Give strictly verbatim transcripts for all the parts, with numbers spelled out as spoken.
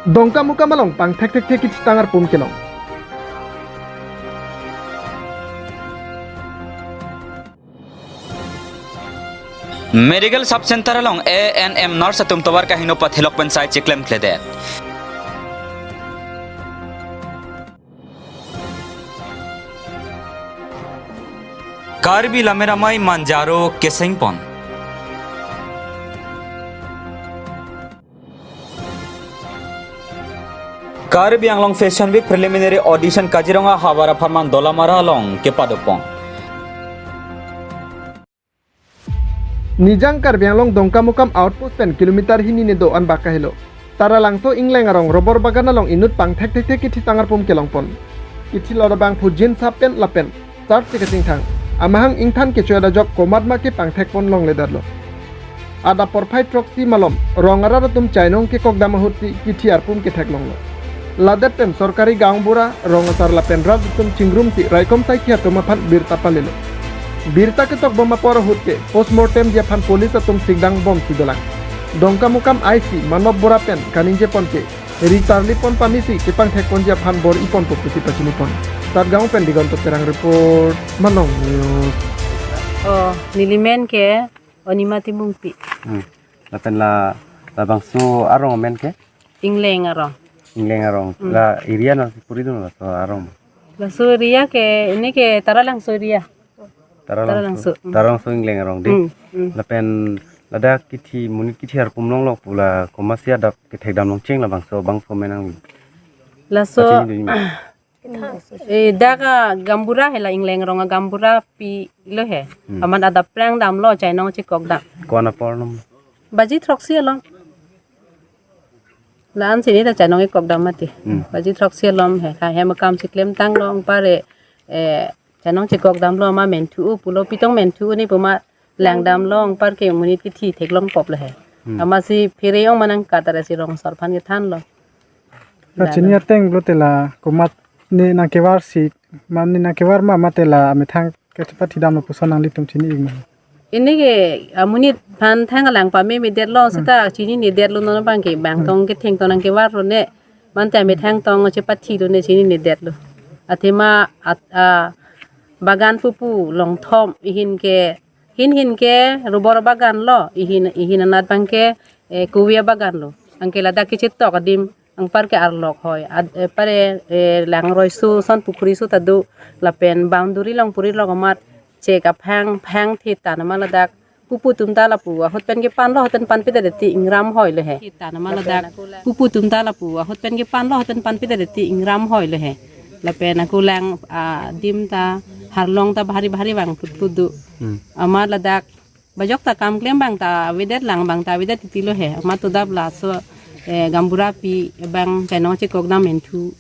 Dongkamukam along pangthek thekthe kithitang arpum kelong. Medical Sub Center along A N M nurse atum tovar kahingno pathelok pen sai chiklemkledet. Karbi Lammet Amei Manjaro kesengpon. Karbi Anglong Fashion Week preliminary audition Kaziranga havar apharman Dolamara along kepadopon. Nijang Karbi Anglong Dongkamukam outpost pen kilometer hini ne do-an baka helo. Taralangso Ingleng arong rubber bagan along inut pangthek thekthe kithitang arpum kelongpon. Kithi lodabang phujin sap pen lapen chart si kachingthang. Amahang ingthan kechoya dajok komat ma ke pangthekpon longledetlo. Adap porphai throksi malom rong arat atum chainong kekokdam ahut si kithi arpum ketheklonglo. Ladet pen sorkari gaonbura, rong asar lapen rat atum chingrum si raikom saikhi atum aphan birta palelo. Birta ketokbom apor ahut ke postmortem ji aphan police atum sikdang bomsi dolang. Dongkamukam I C Manob Bora pen kaningjepon ke ri charlipon pame si kepangthekponji aphan bor-iponpo pusi pachinipon. Satgaon pen Digonto Terang report, Malong News. Oh, neli men ke Onima Timungpi. Hmm. Lapen la, labangso arong amen ke? Ingleng arong. Ingleng arong. Hmm. La area nangpuri dun laso arong? Laso area ke, ini ke Taralangso area. Taralangso. Taralangso. Hmm. Taralangso Ingleng arong de. Hmm, hmm. Lapen ladak kithi, monit kithi arpum longlo pu la komatsi adap kethekdam longcheng, labangso bangso menang. Laso, pachini dun ma. Eh, dak agaonbura he, la Ingleng arong agaonbura pi lo he. Hmm. Amat adap prang damlo, chainong chekokdam. Ko-an apor nom? Baji throksi alom. La-an si ne ta chainong kekokdam mati. Hmm. Baji throksi alom he, ka hem akam si klemtanglo, anpar e, eh, chainong chekokdamlo, ma menthu-o pulo, pitong menthu-o ne pu ma langdamlo, anpar ke monit kithi theklong pop lo he. Hmm. Amatsi phere ong ma nangkat ra si rong asar aphan kethanlo. Kachini ateng pulote la komat ne nangkevar si, ma ne nangkevar ma mate la amethang kachepathidamlo puson nanglitum chini-ik ma? Ini ke amonit aphan thang alang pamemedetlo, hmm, seta chininedetlo, non abang ke bang, hmm, tong ketheng tong nangkevarlo ne, mate amethang tong chepathilo ne chininedetlo. Athema at-, a, bagan pupu longthom, ihin ke, hin hin ke rubber bagan lo, ihin, ihin anat abang ke, eh, kuvia bagan lo. Anke ladak kechetok adim, anpar ke arlok hoi. Ad-, eh, pare, eh, langroiso, son pukhuri so ta do, lapen boundary along puri lo komat, chek aphang, phang theta nama ladak. Pupu atum ta lapu ahut pen kepanlo, ahut pen panpedetde ti ingram hoi lo he. Theta nama ladak. Pupu atum ta lapu ahut pen kepanlo, ahut pen panpedetde ti ingram hoi lo he. Lapen ako lang, ah, adim ta, harlong ta bahari bahari vang phut phut do. Hmm. Amat ladak bajok ta kam klem abang ta avedet, lang abang ta avedet titi lo he. Amat todap laso, eh, gaonbura pi abang chainong chekokdam menthu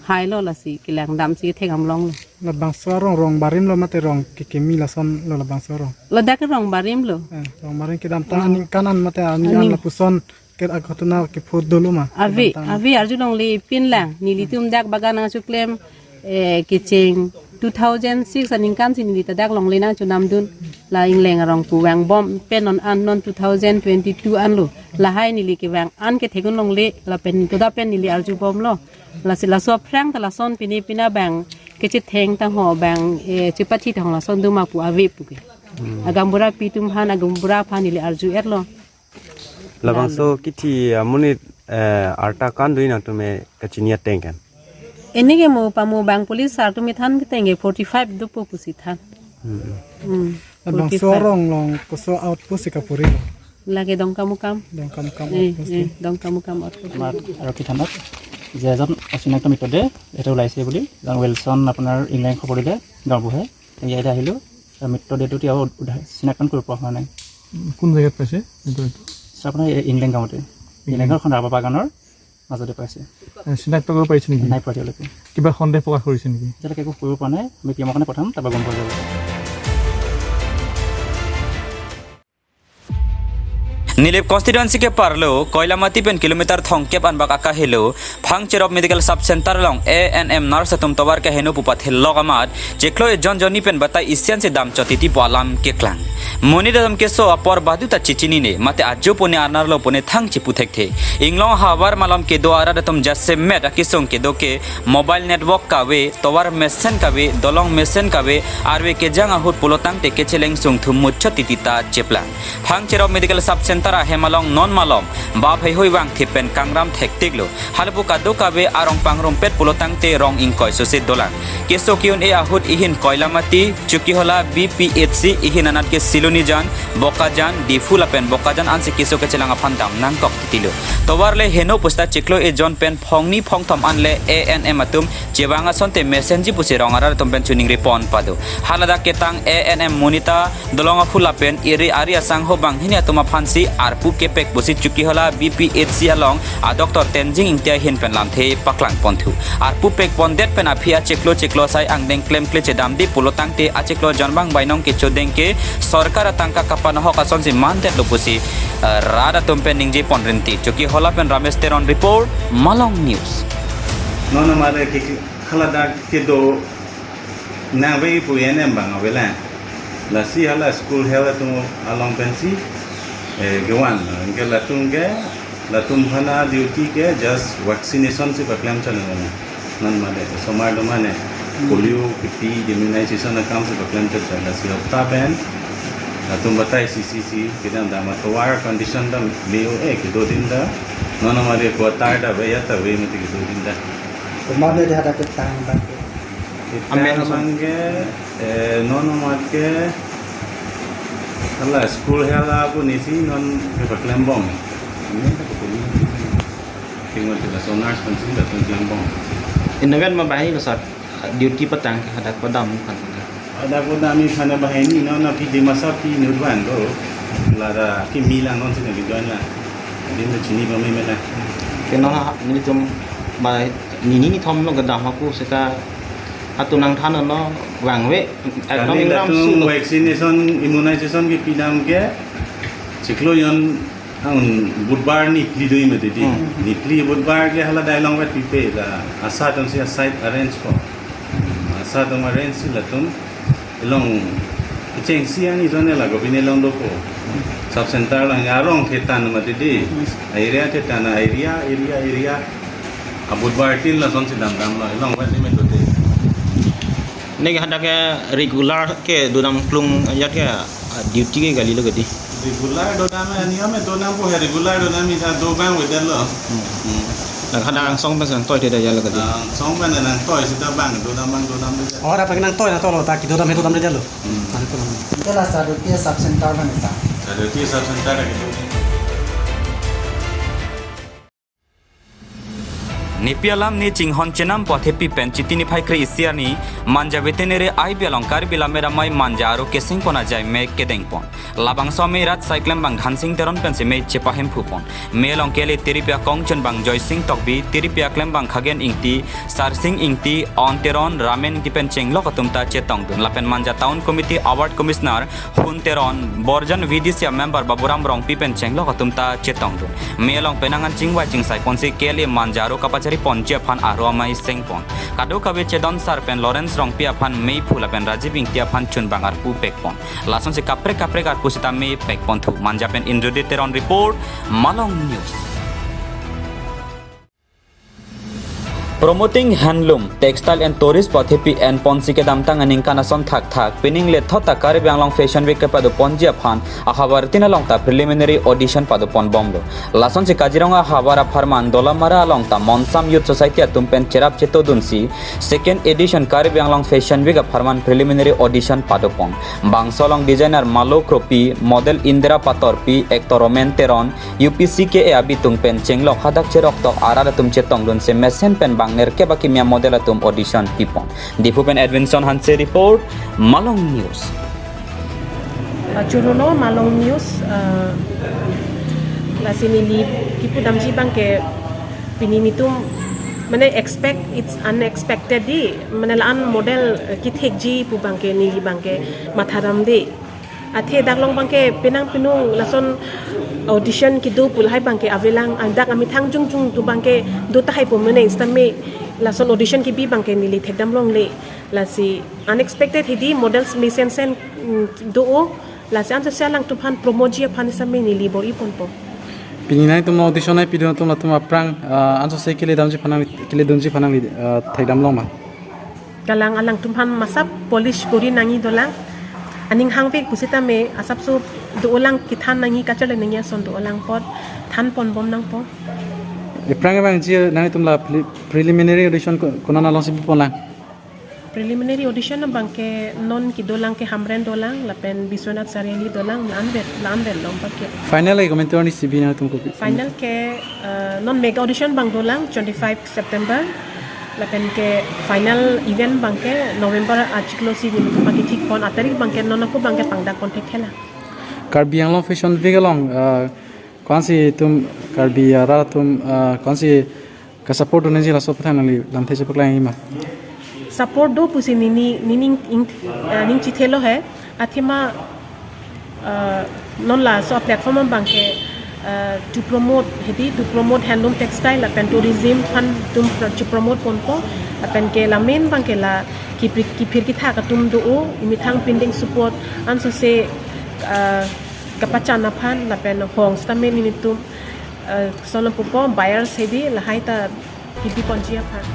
hailo, lasi kelangdam si thek amlong lo. Labangso arong rong barim lo mate rong kekimi lason lo labangso arong? Ladak rong barim lo. Eh, rong barim kedamtang, oh, aningkan an mate ani, ani an lapuson ke aghotona kephot dolo ma? Ave, kedamtang ave, arjulongle pin lang. Nelitum dak bagan nangchoklem, eh, kecheng two thousand six aningkan si neli ta dak longle nangchonamdun. La Ingleng arong pu vangbom pen non an non two thousand twenty-two an lo. Lahai neli kevang an kethekdun longle, lapen todap pen neli arjubomlo. Lasi laso aphrang ta lason pine pina abang kechetheng tangho abang, eh, chepathi tangho lason do ma pu ave pu ke. Hmm. Agaonbura pi atum aphan, agaonbura aphan neli arju-etlo. Labangso kithi amonit, eh, arta ko-an do nangtum kachini ateng kan? Ini ke mo pamo abang police sir atum than keteng ke forty-five dopo pusi than. Hmm. Hmm. Labangso forty-five. Arong along koso outpost si kapuri lo? Lake Dongkamukam. Dongkamukam, eh, outpost, eh, lo. Dongkamukam outpost. আমাৰ আৰক্ষী থানাত যে এজন অচিনাক্ত মৃতদেহ এটা ওলাইছে বুলি জন উইলছন আপোনাৰ ইংলেণ্ড খবৰ দিলে গাঁওবুঢ়াই। আমি ইয়াতে আহিলোঁ। আৰু মৃতদেহটো এতিয়াও উদ্ধাৰ, চিনাক্তকৰণ কৰিব পৰা হোৱা নাই। কোন জেগাত পাইছে এইটো, এইটো? ছাৰ, আপোনাৰ এই ইংলেণ্ড গাঁৱতে। ইংলেণ্ড। ইংলেণ্ডৰ এখন ৰাবাৰ বাগানৰ মাজতে পাইছে। এ, চিনাক্ত কৰিব পাৰিছে নেকি? নাই পৰা এতিয়ালৈকে। কিবা সন্দেহ প্ৰকাশ কৰিছে নেকি? এতিয়ালৈকে একো কৰিব পৰা নাই। আমি পি এমৰ কাৰণে পঠাম, তাৰপৰা গম পোৱা যাব। Nilip constituency keparlo Koilamati pen kilometer thomkep anbak akahelo Phangcherop Medical Sub Center along A N M nurse atum tovar keheno pu pathilok amat chiklo ejon jonni pen batai isi ansi damchot titi pu alam keklang. Monit atum keso apor baduta chechinine, mate ajo pune arnarlo pune thang chipu thekthe. Inglong ahavar malom kedo arat atum jasemet akesung kedo ke mobile network kave, tovar mesen kave, dolong mesen kave, arve kejang ahut pulotangte kecheleng sungthum muchot titi ta cheplang. Phangcherop Medical Sub Center ahem along non malom bap heihui vangthe pen kangram thektiklo. Halapu kadokave arong pangrumpet pulotangte rong ingkoi sose dolang. Keso ke-un-e ahut ihin Koilamati, Chokihola B P H C, ihin anat ke Silonijan, Bokajan, Diphu lapen Bokajan ansi keso kechelang aphan dam nangkok titilo. Tovar le heno pusita chiklo ejon pen phongni phongthom anle A N M atum chevang asonte mesenji pusi rong arat atum pen choningri pon pado. Haladak ketang A N M monit ta dolong aphu lapen iri ari asangho banghini atum aphansi arpu kepek pusi Chokihola B P H C along a Doctor Tenzing Ingti ahin pen lamthe paklang ponthu. Arpu pek pondet pen aphi achiklo chiklo asai angdeng klemkle chedamde pulotangte achiklo jonbang bainong kechodeng ke sorkar atangka kapanohok asonsi mandetlo pusi, eh, rat atum pen ningje pon rinti. Chokihola pen Ramesh Teron report, Malong News. Non amare ke haladak kedo nangve pu A N M abang avelang. Lasi hala school health atum along pensi, eh, kevan. Anke latum ke, latum aphan a duty ke just vaccination si paklem chalo. Non mane, osomar do mane, polio kipi immunization akam si paklem chalo. Lasi hapta pen latum batai isi isi kedam dam atovar condition ta me-o-e kedo din ta. Non amare quarter ta ave ya ta ave mati kedo din ta. Komat ne dia ada ketang bang. Amen. Ketang bang ke, eh, non amat ke, hala school health apu nisi non ke paklem bom. Ini tak betul. Tinggal kita sonars penting datang klem bom. Invention ma bahi besar duty petang ke hadak padam kan. Ada pun kami sana bahini non na pidi masa pi nurban do. Lara kimi lang non sini bijuan la. Dia mesti ni kami mena. Kena ha, nelitum ba nini nithom lo kedam aku seta atu nangthanlo vangve. Kami ekdom ingram latum su lo. Vaccination, immunization kipi dam ke chiklo jon ang Budbar niphli do mati di. Hmm. Niphli Budbar ke hala dai long vet pipe la ASHA atum si a site arrange po. ASHA atum arrange si latum along chengsi ani jone la gobine long dopo. Sub center lang arong thetan mati di. Area thetan, area, area, area. A Budbar tin lasonsi damdamlo. Along vet ni me do de. Ne ke hadak ke regular ke dodam klung ajat ke, ah, duty ke kalilo ke di. Regular dodam ani ame dodam po he regular dodam ni sa do bang weather lo. Hmm. Hmm. Dak hadak angsong pen nangtoi theda ajat lo ke di. Angsong pen nangtoi sita bang dodam bang dodam de. Oh, ada pengen nangtoi nangtoi lo, ta kedodam he dodam de ajat lo. Hmm. Nangtoi lo. Ito la Sadukia sub center mana sa? Sadukia sub center ke do. Nepi alam ne chinghon chenam pu athepi pen Chiti niphai kre-isi arni Manja Veterinary I B along Karbi Lammet Amei Manja aro keseng pon ajai me kedeng pon. Labangso amei rat saiklem bang Dhansing Teron pensi mei chepahemphu pon. Mei along kele Tiripi akongchun bang Joysing Tokbi, Tiripi aklem bang Khagen Ingti, Sarsing Ingti, On Teron, Ramen Ingti pen chenglok atum ta chetongdun. Lapen Manja Town Committee Award Commissioner Hun Teron, Borjan V D C a member Baburam Rongpi pen chenglok atum ta chetongdun. Mei along penang an chingvai chingsai ponsi kele Manja aro kapachari ponji aphan aro amei seng pon. Kadokave chedon sar pen Lawrence Rongpi aphan meiphu lapen Rajiv Ingti aphan chunbang arpu pek pon. Lasonsi kaprek kaprek arpu sita mei pek ponthu. Manja pen Indrajit Teron report, Malong News. Promoting handloom, textile and tourist pu athepi en ponsi kedamtang aningkan ason thakthak pining lethot ta Karbi Anglong Fashion Week kepado ponji aphan ahavar tin along ta preliminary audition pado pon bomlo. Lasonsi Kaziranga ahavar apharman Dolamara along ta Monsam Youth Society atum pen cherap chetodunsi second edition Karbi Anglong Fashion Week apharman preliminary audition pado pon. Bangso along designer Malo Kropi, model Indira Patorpi, actor Romen Teron, U P C K A abitung pen chenglok hadak cheroktok arat atum chetongdunsi mesen pen bang nerkep akimi a model atum audition pipon. Diphu pen Edwinson Hanse report, Malong News. Ah, churolo Malong News, ah, lasi neli kipu damji bang ke pini nitum mane expect, it's unexpected di, mane la-an model, eh, kethekji pu bang ke neli bang ke matha dam di. Athe dak along abangke penang penung lason audition kedo pu lahai abangke avelang, ah, dak amethang jongjong atum abangke do tahai pu mene sitame lason audition kebi abangke neli thekdam longle. Lasi unexpected hedi models mesensen, mm, do-o. Lasi ansose alangtum aphan promote ji aphan sitame neli bor-i ponpo. Pini nangtum audition ai pidun atum latum aphrang, ah, ansose keledamji aphan nangli, keledunji aphan nangli, ah, thekdam long ma? Kalang, alangtum aphan masap polish kori nangji dolang. Aning hangvek pusitame asapso do-olang, kethan nangji, kacharli nangji ason do-olang apot than ponbom nangpo. Ephrang abang ji nangtum la pre-, preliminary audition ko-, konat alongsi biponlang? Preliminary audition abangke non kedolang ke Hamren dolang, lapen Biswanath Chariali dolang, la-an vet, la-an vet long abangke. Final ke komantu arni si bi nangtum kopi? Final ke, eh, non mega audition abang dolang, twenty-five September. Lapen ke final event abangke November achiklo si nelitum abangke thik pon, atarik abangke non ako abangke pangdak pon thekthelang. Karbi Anglong Fashion Week along, eh, ko-ansi itum Karbi arat atum, eh, ko-ansi kasupport dunji laso aphuthak nangli lamthe chepaklang-i ma? Support do pusi nini, nini ning, eh, ning chithelo he. Athema, eh, non laso platform abangke, eh, to promote, hedi to promote handloom textile lapen tourism aphan itum to promote ponpo, lapen ke la main abangke la kipri-, kiphir kithak atum do-o, imethang pindeng support, ansose, eh, kapachan aphan lapen hong sitame nelitum, eh, sonam pupo buyers hedi lahai ta kebi ponji aphan.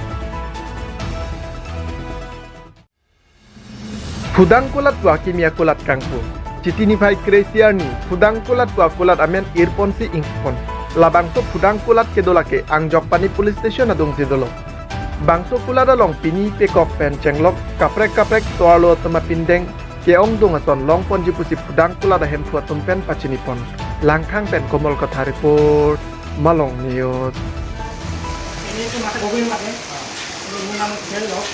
Phudang kulat pu akimi akulat kangpu. Chiti niphai kre-isi arni, Phudang kulat pu akulat amen irponsi ingpon. Labangso Phudang kulat kedo lake Angjokpani Police Station adungsi dolo. Bangso kulat along pini pekok pen chenglok kaprek kaprek tovarlo atum apindeng ke-ongdung ason long ponji pusi Phudang kulat ahemphu atum pen pachini pon. Langkhang pen Komol Kathar report, Malong News. এনে তো মাথা গভীর মাথে, ওর মুখ নাম হচ্ছে লোক।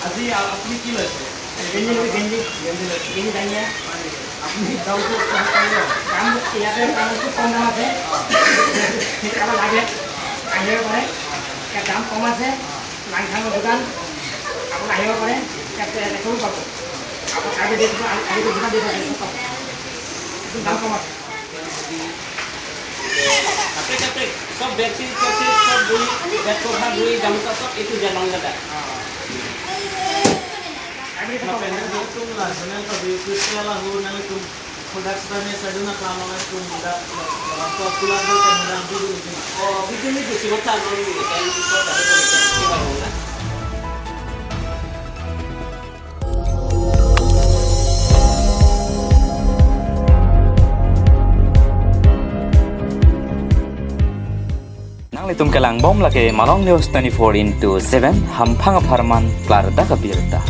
আজি আ-, আপুনি কি লৈছে? গেঞ্জি লৈছে, গেঞ্জি। গেঞ্জি লৈছে। গেঞ্জি দাঙিয়া। আপুনি দামটো কম পাই ন? দাম ইয়াতে দামটো কম দাম আছে। কেতিয়াবা লাগে, আহিব পাৰে। ইয়াত দাম কম আছে। লাংথাঙৰ দোকান, আপুনি আহিব পাৰে। ইয়াত দেখিব পাব। আপুনি আজি দেখিব, আজি, আজি দোকান দিব, দেখিব পাব। একদম দাম কম আছে। কাপড়ে কাপড়ে সব বেডশিট, বেডশিট, সব বই, বেড কভার, বই, গামছা সব এ টু জেড লং দাদা। Lapen nangtum la channel ta view kris ke la hu nangtum product ta ne saduna klam nangtum muda la to kulat do kan muda dulu. Oh, video ni tu siapa tahu ni kan kau tak ada komentar. Nanglitum kelangbom lake Malong News twenty-four into seven, hamphang apharman klardak abirta.